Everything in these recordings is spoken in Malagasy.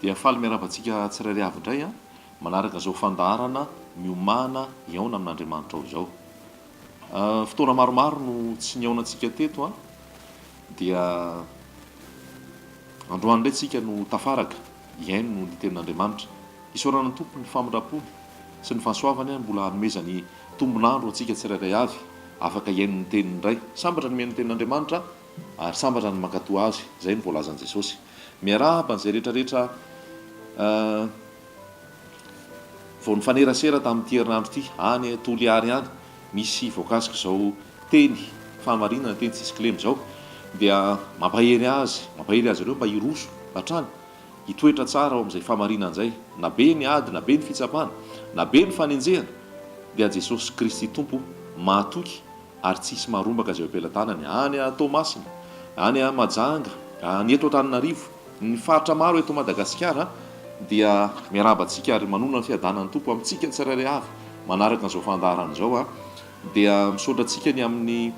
Dia faly miarahaba antsika tsirairay avy indray an, manaraka izao fandaharana miomàna hihaona amin'Andriamanitra ao izao. Fotoana maromaro no tsy nihaonantsika teto an, dia androany indray tsika no tafaraka hihaino ny tenin'Andriamanitra. Isaorana ny Tompo ny famindram-pony sy ny fahasoavany mbola hanomezany tombon'andro antsika tsirairay avy afaka hihaino ny teniny indray. Sambatra ny mihaino ny tenin'Andriamanitra ary sambatra ny mankatò azy, izay no voalazan'i Jesosy. Miarahaba an'izay rehetra rehetra vao nifanerasera tamin'ity herinandro ity any Toliary any, misy voakasik'izao teny fahamarinana, teny tsisy kilema izao, dia mampahery azy, mampahery azy ireo mba hiroso hatrany, hitoetra tsara ao amin'izay fahamarinana izay, na be ny ady, na be ny fitsapana, na be ny fanenjehana, dia Jesosy Kristy Tompo mahatoky ary tsy hisy maharombaka izay eo am-pelatanany, any Toamasina, any Mahajanga, ny eto Antananarivo, ny faritra maro eto Madagasikara dia miarahaba antsika ary manonona ny fiadanan'ny Tompo amintsika tsirairay avy manaraka an'izao fandaharana izao dia misaotra antsika ny amin'ny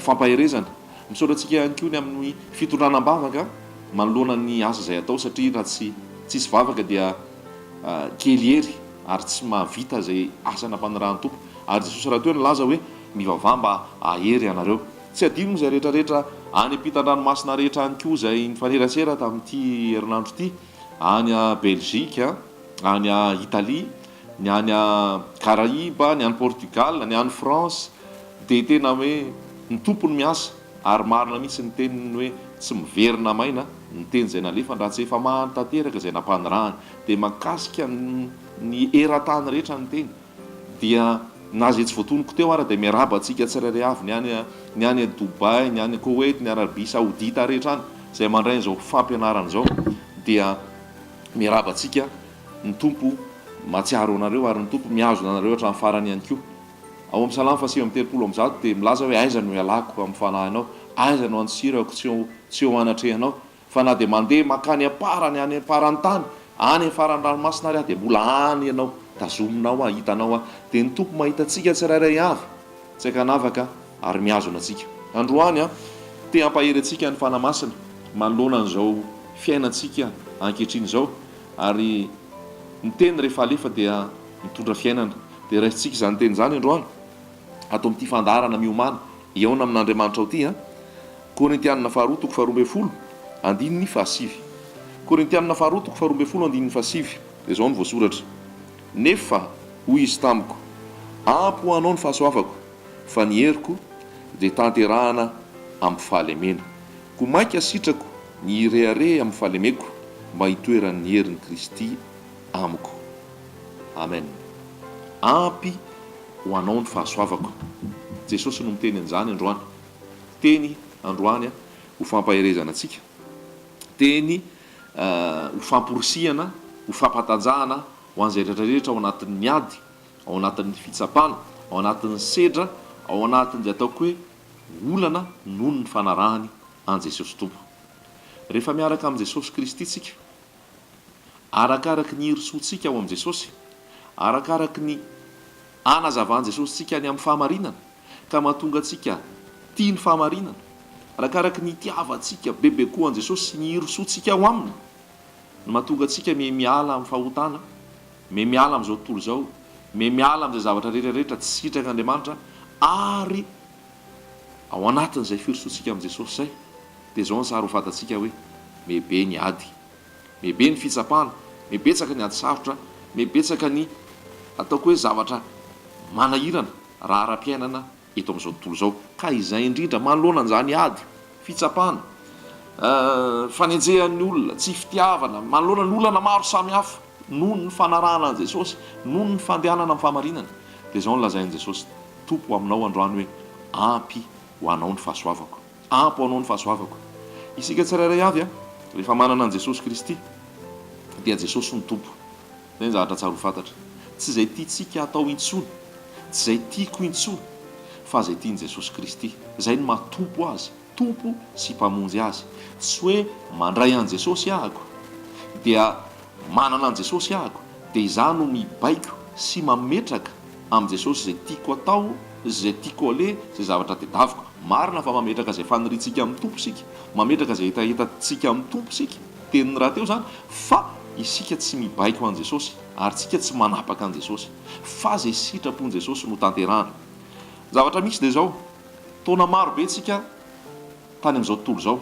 fampaherezana, misaotra antsika ihany koa ny amin'ny fitondrana am-bavaka manoloana ny asa izay atao satria raha tsy tsisy vavaka dia kely hery ary tsy mahavita izay asa nampanirahan'ny Tompo. Ary Jesosy rahateo nilaza hoe, Mivavaha mba hahery ianareo. Tsy adino izay rehetra rehetra any ampitan-dranomasina rehetra any koa izay nifanerasera tamin'ity herinandro ity, any Belgique, any Italie, ny any Caraïbes, ny any Portugal, ny any France, dia tena hoe ny Tompo no miasa ary marina mihitsy ny teniny hoe tsy miverina maina ny teny izay nalefany raha tsy efa mahatanteraka izay nampanirahany. Dia mahakasika ny eran-tany rehetra ny teny. Dia na izay tsy voatonoko teo ara dia miarahaba antsika tsirairay avy, ny any ny any Dubaï, ny any Koweït, ny Arabie Saoudite rehetra any izay mandray an'izao fampianarana izao dia miarahaba antsika ny Tompo mahatsiaro anareo ary ny Tompo mihazona anareo hatramin'ny farany ihany koa. Ao amin'ny Salamo faha 139 dia milaza hoe aiza no ialako amin'ny fanahinao, aiza no andosirako tsy eo tsy eo anatrehanao. Fa na dia mandeha mankany am-parany any am-paran'ny tany, any am-faran'ny ranomasina ary aho, dia mbola any Ianao, tazominao aho, hitanao aho. Dia ny Tompo mahita antsika tsirairay avy, tsy ankanavaka, ary mihazona antsika. Androany aho, te hampahery antsika ny Fanahy Masina, manoloana an'izao fiainantsika ankehitriny izao, ary ny teny rehefa alefa dia mitondra fiainana. Dia raisintsika izany teny izany androany. ato amin'ity fandaharana Miomàna hihaona amin'Andriamanitra ao ity an! Korintianina faharoa toko faharoa ambin'ny folo andininy fahasivy Korintianina faharoa toko faharoa ambin'ny folo andininy fahasivy Dia izao no voasoratra, Nefa hoy Izy tamiko, Ampy ho anao ny fahasoavako, fa ny heriko dia tanterahana amin'ny fahalemena. Koa mainka sitrako ny hirehareha amin'ny fahalemeko, mba hitoeran'ny herin'i Kristy amiko. Amen. Ampy ho anao ny fahasoavako. Jesosy no miteny an'izany androany. Teny androany ho fampaherezana antsika. Teny ho famporisihana, ho fampatanjahana ho an'izay rehetra rehetra ao anatin'ny ady, ao anatin'ny fitsapana, ao anatin'ny sedra, ao anatin'izay ataoko hoe olana noho ny fanarahany an'i Jesosy Tompo. Rehefa miaraka amin'i Jesosy Kristy tsika, Arakaraky ny hirosoantsika ao amin'i Jesosy, arakaraky ny anazavan'i Jesosy antsika ny amin'ny fahamarinana, ka mahatonga antsika tia ny fahamarinana, arakaraky ny itiavantsika bebe koa an'i Jesosy sy ny hirosoantsika ao Aminy, no mahatonga antsika miha miala amin'ny fahotana, miha miala amin'izao tontolo izao, miha miala amin'izay zavatra rehetra rehetra tsy sitrak'Andriamanitra, ary ao anatin'izay firosoantsika amin'i Jesosy izay, dia izao ny sary ho fantatsika hoe, miha be ny ady. Mihabe ny fitsapana, mihabetsaka ny ady sarotra, mihabetsaka ny ataoko hoe zavatra manahirana raha ara-piainana eto amin'izao tontolo izao. Ka izay indrindra, manoloana an'izany ady, fitsapana, fanenjehan'ny olona, tsy fitiavana, manoloana ny olana maro samihafa noho ny fanarahana an'i Jesosy, noho ny fandehanana amin'ny fahamarinana, dia izao no lazain'i Jesosy Tompo aminao androany hoe, Ampy ho anao ny fahasoavako. Ampy ho anao ny fahasoavako. Isika tsirairay avy rehefa manana an'i Jesosy Kristy dia Jesosy no Tompo. Izay ny zavatra tsara ho fantatra. Tsy izay tiantsika hatao intsony, tsy izay tiako intsony fa izay tian'i Jesosy Kristy. Izay no maha Tompo Azy, Tompo sy Mpamonjy Azy. Tsy hoe mandray an'i Jesosy ahako dia manana an'i Jesosy ahako dia izaho no mibaiko sy mametraka amin'i Jesosy izay tiako atao, izay tiako aleha, izay zavatra tedaviko. Marina fa mametraka izay faniriantsika amin'ny Tompo isika, mametraka izay hetahetantsika amin'ny Tompo isika, teniny rahateo izany, fa. Isika tsy mibaiko an'i Jesosy ary tsika tsy manapaka an'i Jesosy fa izay sitrapon'i Jesosy no tanterahana. Ny zavatra misy dia izao, taona maro be tsika tany amin'izao tontolo izao.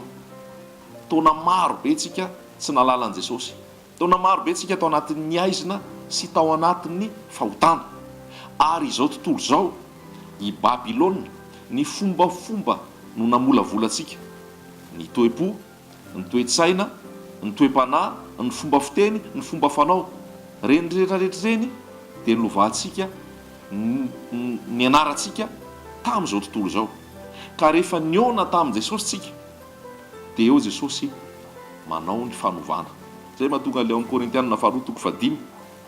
Taona maro be tsika tsy nahalala an'i Jesosy. Taona maro be tsika tao anatin'ny haizina sy tao anatin'ny fahotana. Ary izao tontolo izao, i Babylona, ny fombafomba no namolavola antsika. Ny toe-po, ny toe-tsaina, ny toe-panahy, ny fomba fiteny, ny fomba fanao. Ireny rehetra rehetra ireny dia nilovantsika, nianarantsika tamin'izao tontolo izao. Ka rehefa nihaona tamin'i Jesosy tsika, dia eo Jesosy manao ny fanovana. Izay mahatonga ilay ao amin'ny Korintianina faharoa toko fahadimy,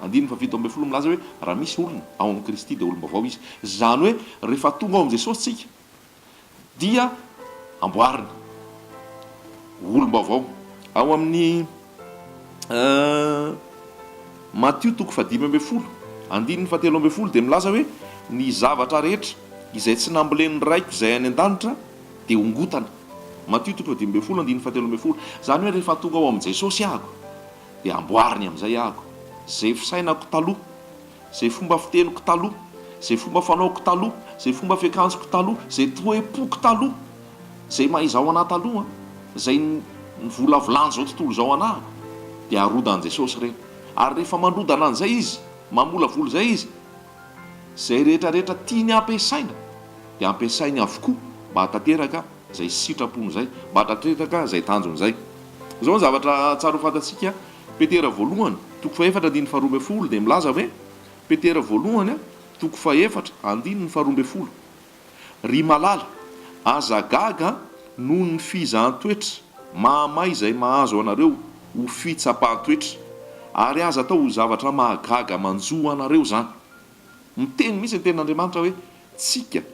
andininy faha-17 milaza hoe raha misy olona ao amin'i Kristy dia olom-baovao izy. Izany hoe rehefa tonga ao amin'i Jesosy tsika dia amboarina ho olom-baovao. Ao amin'ny Matio toko faha-15, andininy faha-13 dia milaza hoe ny zavatra rehetra izay tsy nambolen'ny Raiko izay any an-danitra dia hongotana. Matio toko faha-15 andininy faha-13. Izany hoe rehefa tonga ao amin'i Jesosy ahako dia amboariny amin'izay ahako. Izay fisainako taloha, izay fomba fiteniko taloha, izay fomba fanaoko taloha, izay fomba fiakanjoko taloha, izay toe-poko taloha, izay maha izaho anah taloha, izay nivolavolan'izao tontolo izao anah, dia arodan'i Jesosy ireny. Ary rehefa mandrodana an'izay Izy, mamolavola izay Izy, izay rehetra rehetra tiany hampiasaina dia ampiasainy avokoa mba hahatanteraka izay sitrapony izay, mba hahatanteraka izay tanjony izay. Izao ny zavatra tsara ho fantatsika, Petera voalohany, toko fahefatra andininy faharoa ambin'ny folo dia milaza hoe, Petera voalohany, toko fahefatra andininy faharoa ambin'ny folo, Ry malala, aza gaga noho ny fizahan-toetra mahamay izay mahazo anareo ho fitsapan-toetra, ary aza atao ho zavatra mahagaga manjo anareo izany. Miteny mihitsy ny Tenin'Andriamanitra hoe tsika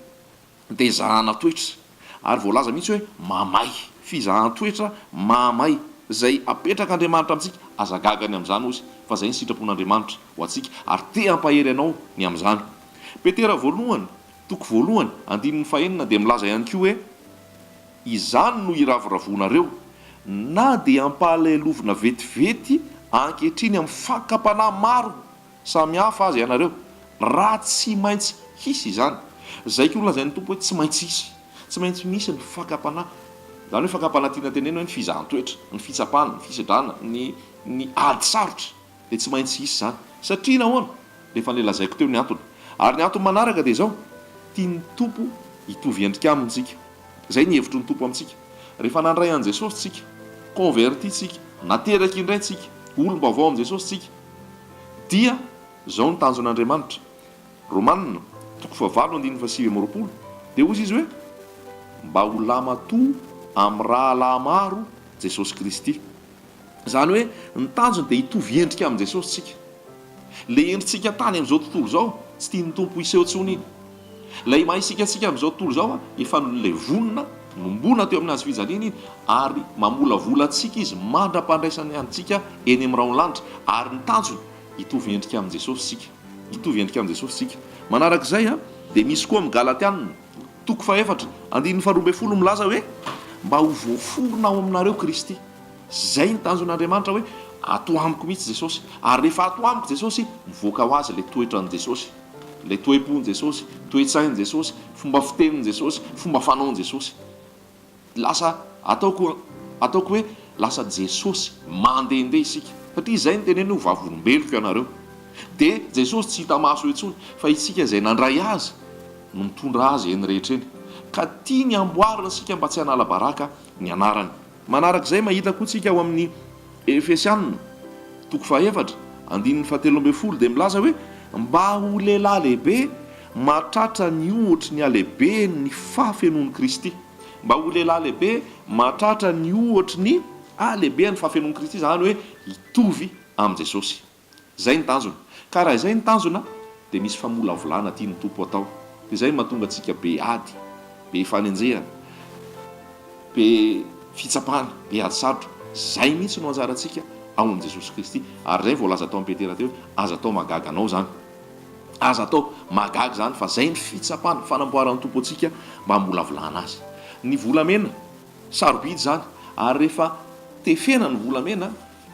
dia zahana toetra, ary voalaza mihitsy hoe mamay, fizahan-toetra mahamay, izay apetrak'Andriamanitra amintsika, aza gaga ny amin'izany hozy, fa izay ny sitrapon'Andriamanitra ho antsika, ary te hampahery anao ny amin'izany. Petera voalohany, toko voalohany, andininy fahenina dia milaza ihany koa hoe, Izany no iravoravoanareo, na dia ampahalelovina vetivety ankehitriny amin'ny fakam-panahy maro Samy hafa aza ianareo raha tsy maintsy hisy izany. Izay koa nolazain'ny Tompo hoe tsy maintsy hisy. Tsy maintsy misy ny fakam-panahy. Izany hoe fakam-panahy tiana tenenina hoe ny fizahan-toetra, ny fitsapana, ny fisedrana, ny ny ady sarotra dia tsy maintsy hisy izany. Satria nahoana? Efa nolazaiko teo ny antony. Ary ny antony manaraka dia izao, tian'ny Tompo hitovy endrika Aminy isika. Izay ny hevitry ny Tompo amintsika. Rehefa nandray an'i Jesosy isika, converti isika, nateraka indray isika, olom-baovao amin'i Jesosy isika, Dia izao ny tanjon'Andriamanitra. Romana, toko fahavalo andininy faha-29, dia hozy izy hoe, Mba ho lamatoa amin'ny rahalahy maro Jesosy Kristy. Izany hoe, ny tanjony dia hitovy endrika amin'i Jesosy isika. Ilay endritsika tany amin'izao tontolo izao, tsy tian'ny Tompo hiseho intsony iny. Ilay maha isika antsika amin'izao tontolo izao, efa nolevonina, nombona teo amin'ny hazo fijaliana iny, ary mamolavola antsika Izy mandra-pandraisany antsika eny amin'ny rahon'ny lanitra, ary ny tanjony, hitovy endrika amin'i Jesosy isika. Hitovy endrika amin'i Jesosy isika. Manarak'izay, dia misy koa amin'ny Galatiana, toko fahefatra, andininy faharoa ambin'ny folo milaza hoe, Mba ho voaforona ao aminareo Kristy. Izay ny tanjon'Andriamanitra hoe, ato amiko mihitsy Jesosy. Ary rehefa ato amiko Jesosy, mivoaka ho azy ilay toetran'i Jesosy. Ilay toe-pon'i Jesosy, toe-tsain'i Jesosy, fomba fitenin'i Jesosy, fomba fanaon'i Jesosy. Lasa ataoko ataoko hoe lasa Jesosy mandehandeha isika. Satria izay no teneniny hoe vavolombeloko ianareo. Dia Jesosy tsy hita maso intsony fa isika izay nandray Azy no mitondra Azy eny rehetra eny. Ka tiany hamboarina isika mba tsy hanala baraka ny anarany. Manarak'izay mahita koa tsika ao amin'ny Efesiana toko fahaefatra andininy fahatelo ambin'ny folo dia milaza hoe mba ho lehilahy lehibe mahatratra ny ohatry ny halehiben'ny fahafenoan'i Kristy. Mba ho lehilahy lehibe mahatratra ny ohatry ny halehiben'ny fahafenoan'i Kristy, izany hoe hitovy amin'i Jesosy. Izay ny tanjona. Ka raha izay ny tanjona dia misy famolavolana tian'ny Tompo atao. Dia izay no mahatonga antsika be ady, be fanenjehana, be fitsapana, be ady sarotra. Izay mihitsy no anjarantsika ao amin'i Jesosy Kristy. Ary izay voalaza tao amin'i Petera teo hoe aza atao mahagaga anao izany. Aza atao mahagaga izany fa izay ny fitsapana, fanamboaran'ny Tompo antsika mba hamolavolana azy. Ny volamena, sarobidy izany. Ary rehefa tefena ny volamena.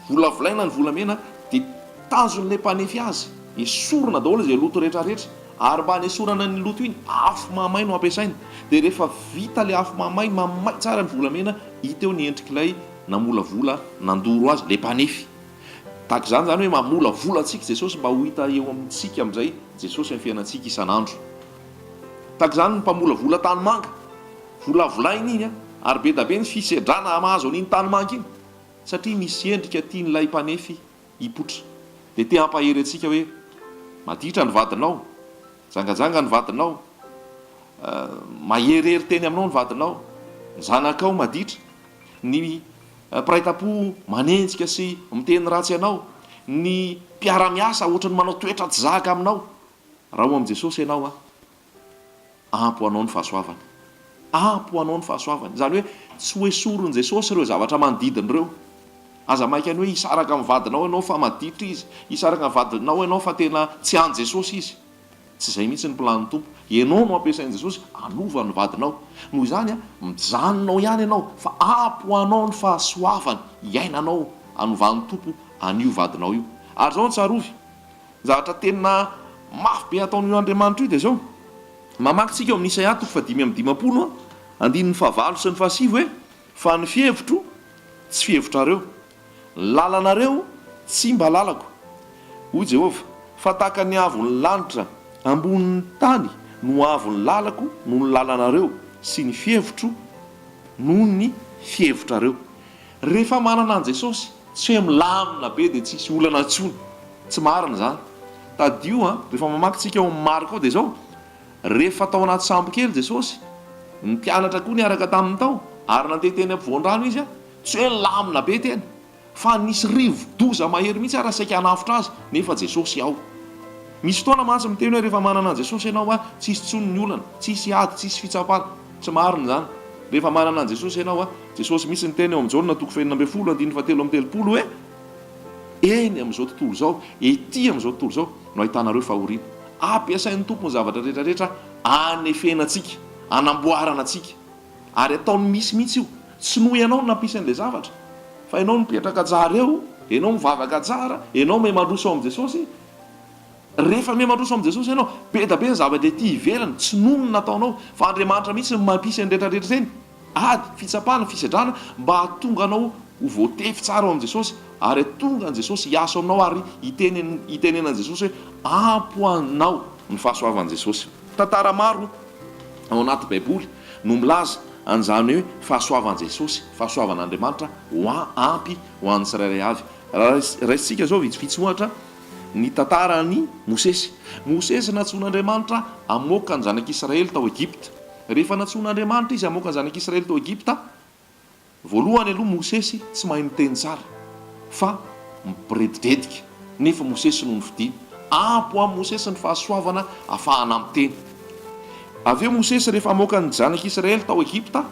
Volavolaina ny volamena dia tanjon'ilay mpanefy azy, esorina daholo izay loto rehetrarehetra, ary mba hanesorana ny loto iny, afo mahamay no ampiasaina, dia rehefa vita ilay afo mahamay, mamay tsara ny volamena, hita eo ny endrik'ilay namolavola nandoro azy, ilay mpanefy. Tahaka izany izany hoe mamolavola antsika Jesosy mba ho hita eo amintsika amin'izay Jesosy amin'ny fiainantsika isan'andro. Tahaka izany ny mpamolavola tanimanga, volavolaina iny ary be da be ny fisedrana mahazo an'iny tanimanga iny. Satria misy endrika tian'ilay mpanefy hipoitra. Dia te hampahery antsika hoe, maditra ny vadinao, jangajanga ny vadinao, maherihery teny aminao ny vadinao, ny zanakao maditra, ny mpiray tampo manenjika sy miteny ratsy anao, ny mpiara-miasa ohatran'ny manao toetra tsy zaka aminao. Raha ao amin'i Jesosy ianao an! Ampy ho anao ny fahasoavany. Ampy ho anao ny fahasoavany. Izany hoe tsy ho esorin'i Jesosy ireo zavatra manodidina ireo. Aza maika ny hoe hisaraka amin'ny vadinao ianao fa maditra izy, hisaraka amin'ny vadinao ianao fa tena tsy an'i Jesosy izy. Tsy izay mihitsy ny planin'ny Tompo. Ianao no ampiasain'i Jesosy hanova ny vadinao. Noho izany, mijanona ao ihany ianao fa ampy ho anao ny fahasoavany hiainanao hanovan'ny Tompo an'io vadinao io. Ary izao no tsarovy, Ny zavatra tena mafy be ataon'io Andriamanitra io dia izao, mamaky tsika ao amin'ny Isaia toko faha-55 andininy fahavalo sy ny fahasivy hoe, Fa ny fihevitro tsy fihevitrareo, ny lalanareo tsy mba lalako, hoy Jehovah, fa tahaka ny haavon'ny lanitra ambonin'ny tany no haavon'ny lalako noho ny lalanareo, sy ny fihevitro noho ny fihevitrareo. Rehefa manana an'i Jesosy, tsy hoe milamina be dia tsisy olana intsony. Tsy marina izany. Tadidio an, rehefa mamaky tsika ao amin'ny Marka ao dia izao, rehefa tao anaty sambo kely Jesosy, ny mpianatra koa niaraka taminy tao, ary nandeha teny ampovoan-drano Izy an, tsy hoe nilamina be teny, fa nisy rivo-doza mahery mihitsy ara saika hanafotra Azy, nefa Jesosy ao. Misy fotoana mantsy miteny hoe rehefa manana an'i Jesosy ianao an, tsisy intsony ny olana, tsisy ady, tsisy fitsapana. Tsy marina izany. Rehefa manana an'i Jesosy ianao an, Jesosy mihitsy niteny ao amin'ny Jaona toko fahenina ambin'ny folo andininy fahatelo amby telopolo hoe, Eny amin'izao tontolo izao, ety amin'izao tontolo izao no ahitanareo fahoriana. Ampiasain'ny Tompo ny zavatra rehetra rehetra hanefena antsika, hanamboarana antsika. Ary ataony misy mihitsy io. Tsy noho ianao no nampisy an'ilay zavatra, fa ianao mipetraka tsara eo, ianao mivavaka tsara, ianao mahay mandroso ao amin'i Jesosy. Rehefa miha mandroso amin'i Jesosy ianao, be da be ny zavatra ety ivelany tsy noho ny nataonao, fa Andriamanitra mihitsy no mampisy an'ny rehetra rehetra ireny, ady, fitsapana, fisedrana, mba hahatonga anao ho voatefy tsara ao amin'i Jesosy, ary hahatonga an'i Jesosy hiasa ao aminao ary hiteny hitenenan'i Jesosy hoe ampy ho anao ny fahasoavan'i Jesosy. Tantara maro ao anaty Baiboly no milaza an'izany hoe fahasoavan'i Jesosy, fahasoavan'Andriamanitra ho ampy ho an'ny tsirairay avy. Raha raisintsika izao vitsivitsy ohatra, ny tantaran'i Mosesy. Mosesy nantsoin'Andriamanitra hamoaka ny zanak'Israely tao Egypta. Rehefa nantsoin'Andriamanitra izy hamoaka ny zanak'Israely tao Egypta, voalohany aloha Mosesy tsy mahay miteny tsara fa miboredidredika, nefa Mosesy no nofidiny. Ampy ho an'i Mosesy ny fahasoavana afahana miteny. Avy eo Mosesy rehefa hamoaka ny zanak'Israely tao Egypta,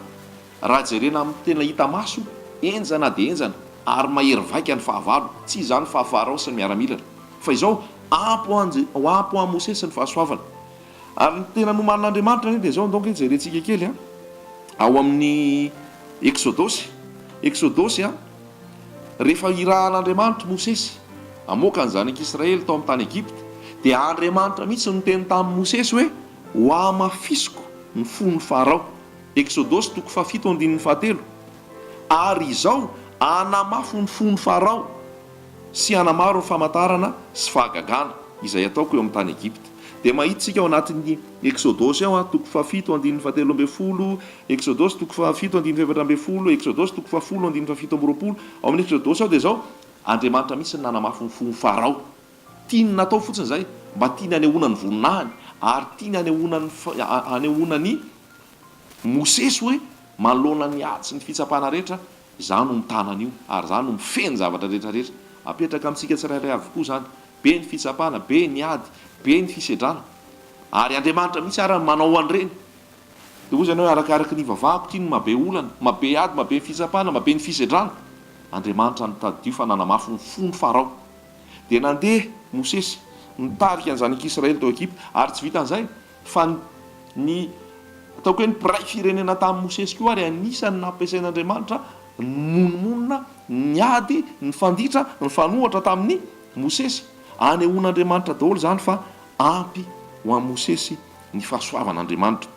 Raha jerena amin'ny tena hita maso, henjana dia henjana ary mahery vaika ny fahavalo, tsy izany fa Farao sy ny miaramilany. Fa izao, ampy ho an'i ho ampy ho an'i Mosesy ny fahasoavana. Ary ny tena nomanin'Andriamanitra anie dia izao, ndao ange jerentsika kely an, ao amin'ny Eksodosy, Eksodosy an, rehefa irahan'Andriamanitra Mosesy hamoaka ny zanak'Israely tao amin'ny tany Egypta, dia Andriamanitra mihitsy no niteny tamin'i Mosesy hoe, Hohamafisiko ny fon'i Farao. Eksodosy toko fahafito andininy fahatelo, Ary izao hanamafy ny fon'i Farao sy hanamaro ny famantarana sy fahagagana izay ataoko eo amin'ny tany Egypta. Dia mahita isika ao anatin'ny Eksodosy ao, toko fahafito andininy fahatelo ambin'ny folo, Eksodosy toko fahafito andininy fahefatra ambin'ny folo, Eksodosy toko fahafolo andininy fahafito amby roapolo. Ao amin'ny Eksodosy ao dia izao, Andriamanitra mihitsy no nanamafy ny fon'i Farao. Tiany natao fotsiny izay mba tiany hanehoana ny voninahiny ary tiany hanehoana ny hanehoana ny Mosesy hoe, Manoloana ny ady sy ny fitsapana rehetra, Izaho no mitana an'io, ary Izaho no mifehy ny zavatra rehetra rehetra. Apetraka amintsika tsirairay avokoa izany. Be ny fitsapana, be ny ady, be ny fisedrana. Ary Andriamanitra mihitsy ara no manao an'ireny. Dia hoy izy ianao hoe, Arakaraky ny ivavahako ity no mahabe olana, mahabe ady, mahabe ny fitsapana, mahabe ny fisedrana. Andriamanitra no tadidio fa nanamafy ny fony Farao. Dia nandeha Mosesy, nitarika ny zanak'Israely tao Egypta, ary tsy vitan'izay, Fa ny ataoko hoe ny mpiray firenena tamin'i Mosesy koa ary anisan'ny nampiasain'Andriamanitra Nimonomonona, niady, nifanditra, nifanohatra tamin'i Mosesy. Anehoan'Andriamanitra daholo izany fa ampy ho an'i Mosesy ny fahasoavan'Andriamanitra.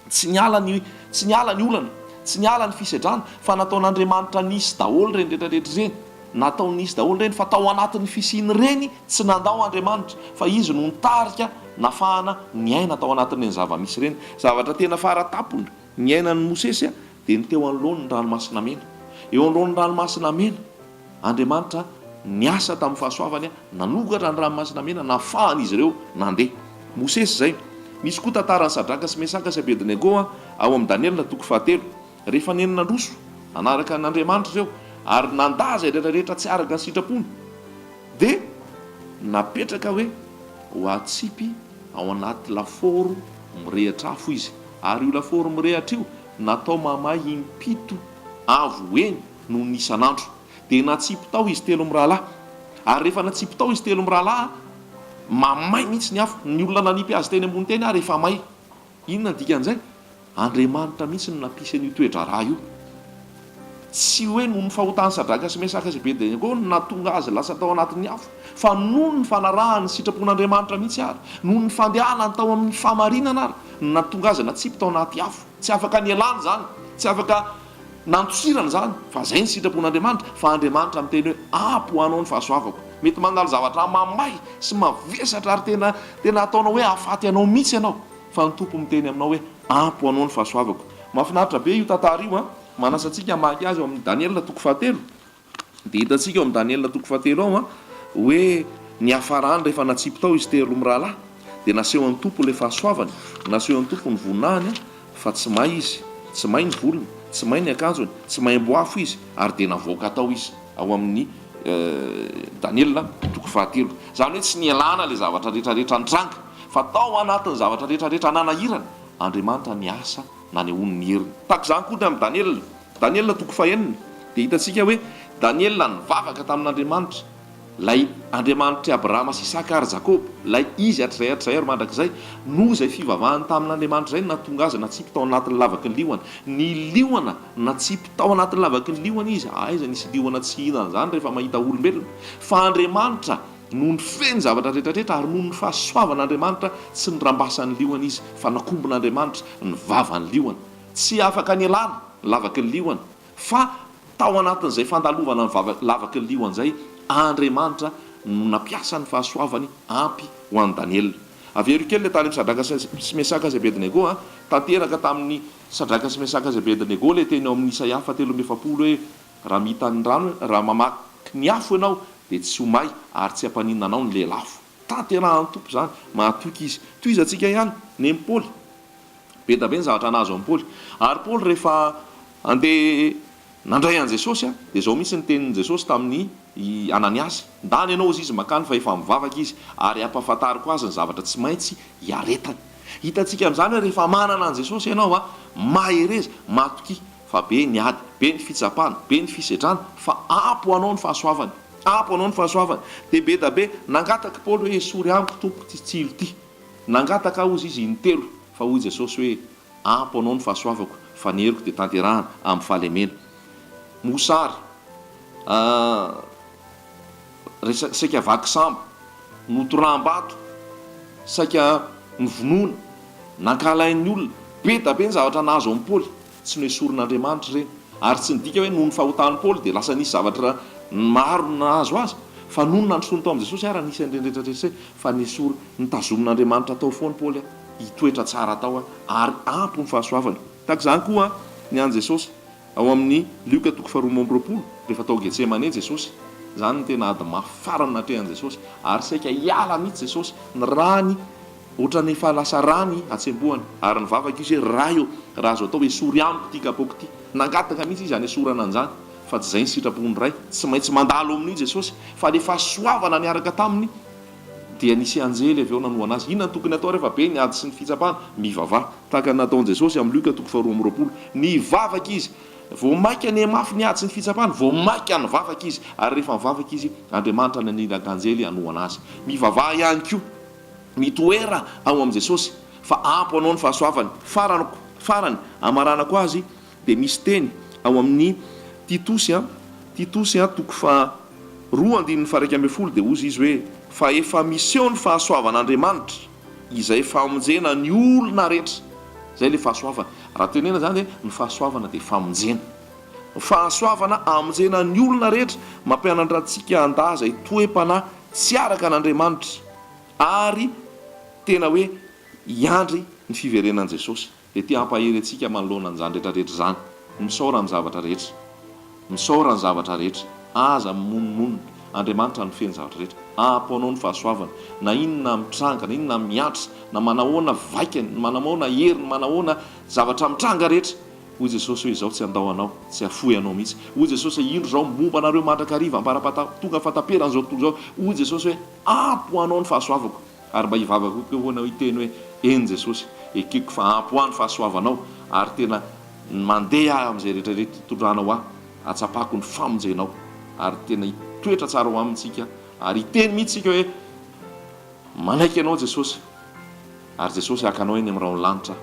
Tsy niala ny tsy niala ny olana, tsy niala ny fisedrana, fa nataon'Andriamanitra nisy daholo ireny rehetra rehetra ireny. Nataony nisy daholo ireny, fa tao anatin'ny fisian'ireny tsy nandao Andriamanitra, fa Izy no nitarika nafahana niaina tao anatin'ireny zava-misy ireny. Zavatra tena fara-tampony niainan'i Mosesy dia ny teo anoloany ny Ranomasina Mena. Eo anoloan'ny Ranomasina Mena, Andriamanitra niasa tamin'ny fahasoavany, nanokatra ny Ranomasina Mena, nafahan'izy ireo nandeha. Mosesy izay. Misy koa tantaran'i Sadraka sy Mesaka sy Abednego ao amin'i Daniela toko fahatelo. Rehefa neny nandroso hanaraka an'Andriamanitra ireo ary nandà izay rehetra rehetra tsy araka ny sitrapony, dia napetraka hoe ho atsipy ao anaty lafaoro mirehitra afo izy. Ary io lafaoro mirehitra io natao mahamay impito avo heny noho ny isan'andro. Dia natsipy tao izy telo mirahalahy. Ary rehefa natsipy tao izy telo mirahalahy, mamay mihitsy ny afo. Ny olona nanipy azy teny ambony teny ary efa may. Inona ny dikan'izay? Andriamanitra mihitsy no nampisy an'io toe-draharaha io. Tsy hoe noho ny fahotan'i Sadraka sy Mesaka sy Abednego no nahatonga azy lasa tao anatin'ny afo, fa noho ny fanarahany ny sitrapon'Andriamanitra mihitsy ary, noho ny fandehanany tao amin'ny fahamarinana ary no nahatonga azy natsipy tao anaty afo. Tsy afaka nialana izany, tsy afaka nandosirana izany, fa izay ny sitrapon'Andriamanitra, fa Andriamanitra miteny hoe, Ampy ho anao ny fahasoavako. Mety mandalo zavatra mamay sy mavesatra ary tena tena ataonao hoe hahafaty anao mihitsy ianao, fa ny Tompo miteny aminao hoe, Ampy ho anao ny fahasoavako. Mahafinaritra be io tantara io an! Manasa antsika hamaky azy ao amin'ny Daniela toko fahatelo. Dia hitantsika ao amin'ny Daniela toko fahatelo ao an, hoe niafarany rehefa natsipy tao izy telo mirahalahy, dia nasehon'ny Tompo ilay fahasoavany, nasehon'ny Tompo ny voninahiny an, fa tsy may izy, tsy may ny volony, tsy may ny akanjony, tsy maimbo afo izy, ary dia navoaka tao izy, ao amin'ny Daniela toko fahatelo. Izany hoe tsy nialana ilay zavatra rehetra rehetra nitranga, fa tao anatin'ny zavatra rehetra rehetra nanahirana, Andriamanitra niasa nanehoany ny heriny. Tahaka izany koa ny amin'i Daniela. Daniela toko fahenina, dia hitantsika hoe Daniela nivavaka tamin'Andriamanitra, ilay Andriamanitr'i Abrahama sy Isaka ary Jakoba, ilay Izy hatrizay hatrizay ary mandrakizay. Noho izay fivavahany tamin'Andriamanitra izay no nahatonga azy natsipy tao anatin'ny lavaky ny liona. Ny liona, natsipy tao anatin'ny lavaky ny liona izy. Aiza nisy liona tsy hihinana izany rehefa mahita olombelona? Fa Andriamanitra no nifehy ny zavatra rehetra rehetra ary noho ny fahasoavan'Andriamanitra tsy nirambasan'ny liona izy fa nakombon'Andriamanitra ny vavan'ny liona. Tsy afaka nialana ny lavaky ny liona, fa tao anatin'izay fandalovana ny vava lavaky ny liona izay, Andriamanitra no nampiasa ny fahasoavany ampy ho an'i Daniela. Avero kely ilay tany amin'i Sadraka sy Mesaka sy Abednego a! Tanteraka tamin'i Sadraka sy Mesaka sy Abednego ilay teny ao amin'ny Isaia fahatelo 43 hoe, Raha mita ny rano, raha mamaky ny afo ianao, dia tsy ho may ary tsy hampaninona anao ny lelafo. Tanterahan'ny Tompo izany, mahatoky Izy. Tohizantsika ihany, nen'i Paoly. Be da be ny zavatra nahazo an'i Paoly. Ary Paoly rehefa handeha nandray an'i Jesosy dia izao mihitsy ny tenin'i Jesosy tamin'i Ananiasy, Ndany ianao hozy izy mankany fa efa mivavaka izy ary hampahafantariko azy ny zavatra tsy maintsy hiaretany. Hitantsika amin'izany hoe rehefa manana an'i Jesosy ianao, mahereza, matokia fa be ny ady, be ny fitsapana, be ny fisedrana fa ampy ho anao ny fahasoavany. Ampy ho anao ny fahasoavany. Dia be da be, nangataka i Paoly hoe esory amiko Tompoko ity tsilo ity. Nangataka aho hozy izy intelo, fa hoy Jesosy hoe, Ampy anao ny fahasoavako, fa ny heriko dia tanterahana amin'ny fahalemena. Mosary, ah, resa, saika vaky sambo, notoraham-bato, saika novonoina, nankahalain'ny olona, be da be ny zavatra nahazo an'i Paoly. Tsy noesorin'Andriamanitra ireny. Ary tsy nidika hoe noho ny fahotan'i Paoly dia lasa nisy zavatra maro nahazo azy, fa noho ny nandrosoany tao amin'i Jesosy ary nisy an'ireny rehetra rehetra ireny, fa nesory, notazomin'Andriamanitra tao foana Paoly hitoetra tsara tao ary ampy ny fahasoavany. Tahaka izany koa ny an'i Jesosy. Ao amin'ny Lioka toko faharoa 22, rehefa tao Getsemane Jesosy, izany no tena ady mafy farany natrehan'i Jesosy, ary saika hiala mihitsy Jesosy, ny rany Ohatran'ny efa lasa rà ny hatsembohany. Ary nivavaka izy hoe, Ray ô, raha azo atao, esory amiko ity kapoaka ity. Nangataka mihitsy izy hanesorana an'izany, fa tsy izay ny sitrapon'ny Ray. Tsy maintsy mandalo amin'io Jesosy. Fa ilay fahasoavana niaraka taminy, dia nisy anjely avy eo nanohana azy. Inona no tokony hatao rehefa be ny ady sy ny fitsapana? Mivavaha. Tahaka ny nataon'i Jesosy amin'ny Lioka toko faharoa 22. Nivavaka izy. Vao mainka nihamafy ny ady sy ny fitsapana, vao mainka nivavaka izy. Ary rehefa nivavaka izy, Andriamanitra naniraka anjely hanohana azy. Mivavaha ihany koa. Mitoera ao amin'i Jesosy fa ampy ho anao ny fahasoavany. Farany, farany, amaranako azy dia misy teny ao amin'ny. Titosy a, Titosy a, toko faha roa andininy faha 11 dia hozy izy hoe, Fa efa miseho ny fahasoavan'Andriamanitra, izay famonjena ny olona rehetra. Izay ilay fahasoavana. Raha tenena izany dia ny fahasoavana dia famonjena. Ny fahasoavana hamonjena ny olona rehetra, mampianatra antsika handà izay toe-panahy tsy araka an'Andriamanitra, ary tena hoe hiandry ny fiverenan'i Jesosy. Dia te hampahery antsika manoloana an'izany rehetra rehetra izany. Misaora amin'ny zavatra rehetra. Misaora ny zavatra rehetra. Aza mimonomonona. Andriamanitra no feno zavatra rehetra. Ampy anao ny fahasoavany. Na inona mitranga, na inona mihatra, na manahoana vaikany, na manahoana heriny, manahoana zavatra mitranga rehetra. Hoy Jesosy hoe, Izaho tsy handao anao, tsy hahafoy anao mihitsy. Hoy Jesosy hoe, Indro Izaho momba anareo mandrakariva, ambara-pahata tonga fahataperan'izao tontolo izao. Hoy Jesosy hoe, Ampy ho anao ny fahasoavako. Ary mba hivavaka koa hono aho hiteny hoe, Eny Jesosy, ekeko fa ampy ho ahy ny fahasoavanao, ary tena mandeha aho amin'izay rehetra rehetra itondranao ahy, hahatsapako ny famonjenao. Ary tena hitoetra tsara ao aminy isika, ary hiteny mihitsy isika hoe, Manaiky Anao Jesosy, ary Jesosy haka anao eny amin'ny rahon'ny lanitra,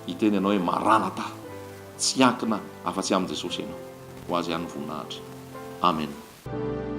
hiteny anao hoe, Maranatha! Tsy hiankina afa-tsy amin'i Jesosy ianao. Ho Azy ihany ny voninahitra. Amen.